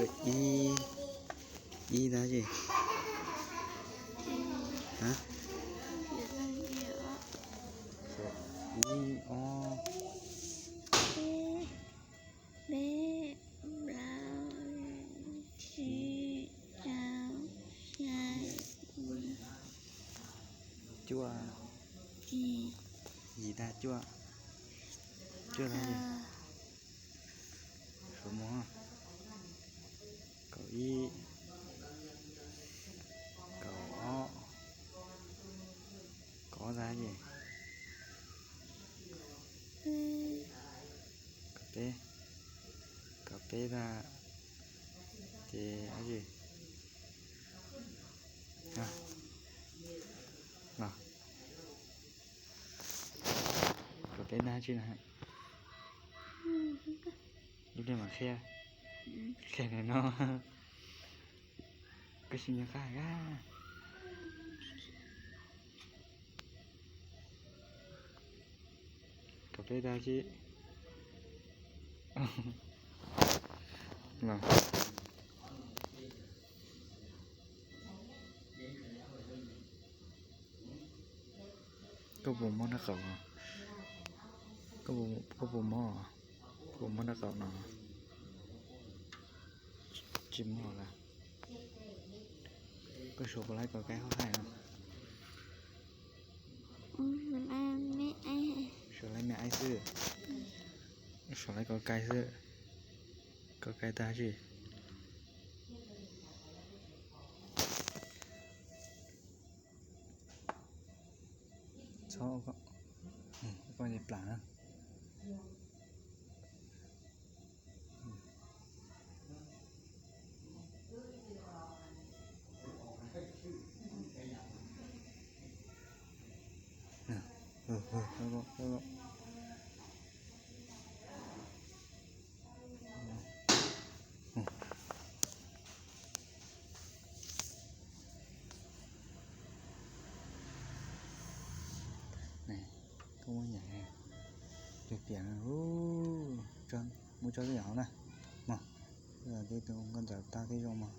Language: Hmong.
Ib, ib tab si? Ha? Ib, ob, peb, plaub, tsib, rau, xya, cuaj, yim tag, cuaj, cuaj tag. Suav mov, kaum ib, kaum ob, kaum ob tag si, kaum peb, kaum peb tag, ces dab tsi? Los, kaum peb tag tsi na? Ib pliag mam qhia, qhia no, koj sim nco qab. Kaum peb tag tsi? Los, koj puas mob nraub qaum? Koj puas mob? Koj puas mob nraub qaum no? Tsis mob lawm. Koj suav puas laib kaus kaib hauv haij no? Suav laib me aib xwb. Suav laib kaus kaib xwb. Kaus kaib tag tsi? Txhob, koj plam na. Koj muab nyem, piam piam, muab tso tej yam hauv na, mog. Tej tus nkauj ntxawm tag tib zoo mog.